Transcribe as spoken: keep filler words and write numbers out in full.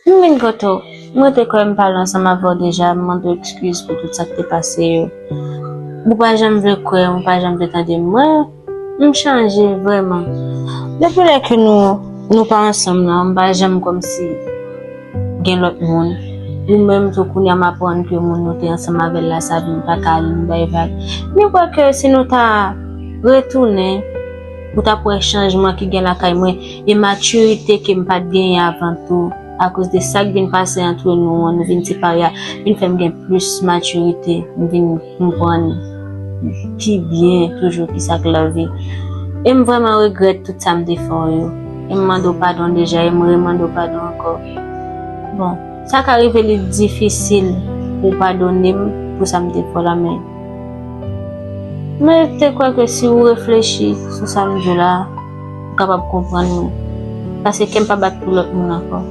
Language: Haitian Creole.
M vin kote w. Mwen te kwè m pale ansanm avè w deja, m mande w ekskiz pou tout sa k te pase yo. Ou pa janm vle kwè, ou pa janm vle tande m. Mwen, m chanje vrèman. Depi lè ke nou, nou pa ansanm nan, m pa janm kòmsi gen lòt moun. Ou menm tou kounye a m aprann ke moun nou te ansanm avè l la sa vin pa ka al nou bay vag. Men kwè ke si nou ta retounen, ou t ap wè chanjman ki gen lakay mwen e matirite ke m pa t genyen avan tou. Akoz de sa k vin pase antre nou an, nou vin separe a, vin fè m gen plis matirite, m vin konprann pi byen toujou ki sa k lavi. E m vrèman regrèt tout sa m te fè w yo. E m mande w padon deja, e m remande w padon ankò. Bon, sa ka rive li difisil pou w padone m pou sa m te fè w la, men mwen te kwè ke si w reflechi sou sa m di w la, ou kapab konprann mwen. Paske kè m pa bat pou lòt moun ankò.